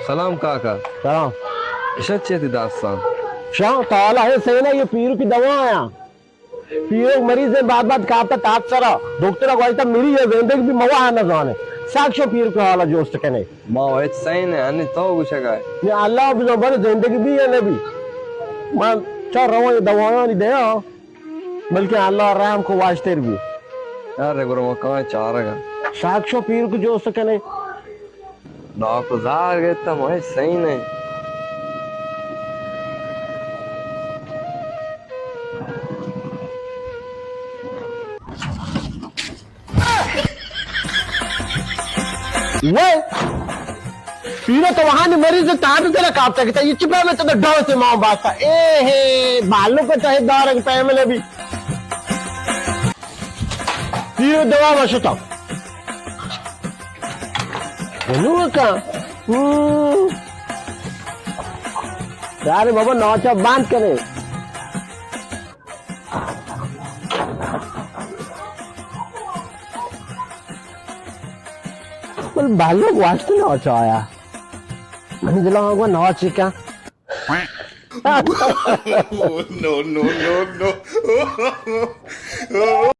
سلام کاکا۔ سلام۔ اشاں چے تئی داستان؟ شاں تالا ہے سینا، یہ پیرو کی دوا آیا۔ پیرو مریض ہے، بات بات کھاتا تاپ سرا۔ ڈاکٹر گوشتا مری یا زندگ بھی موا نہ زانے۔ ساکشو پیرو کے حالا جوست کنے۔ ما ہچ سہی نہ، انی تو گوشگا ئے۔ نی اللہ بزاں بلے زندگی بی یا نہ بی۔ من چا رواں یہ دوایانی دیا، بلکہ اللہ رحم کو واشتر بی۔ یار، گڑا ما کائیں چارگا۔ ساکشو پیرو کو جوست کنے۔ ڈاکٹر زہر گیتا، ما ہچ سہی نہ۔ وے پیرو تو وہانی مریض تاں تو تیرا کاپتا کتا، یہ چپا میں تو ڈاؤ سے ماں باستا۔ اے ہے، بالو کو تو ہے دارگ پیملے بھی۔ پیرو دوا ما شتا۔ بنو کا۔ ہوں۔ یار بابا ناچا بند کرے۔ بل بالو گواشت ناچا آیا۔ من دلوں کو ناچ کا۔ No, no, no, no.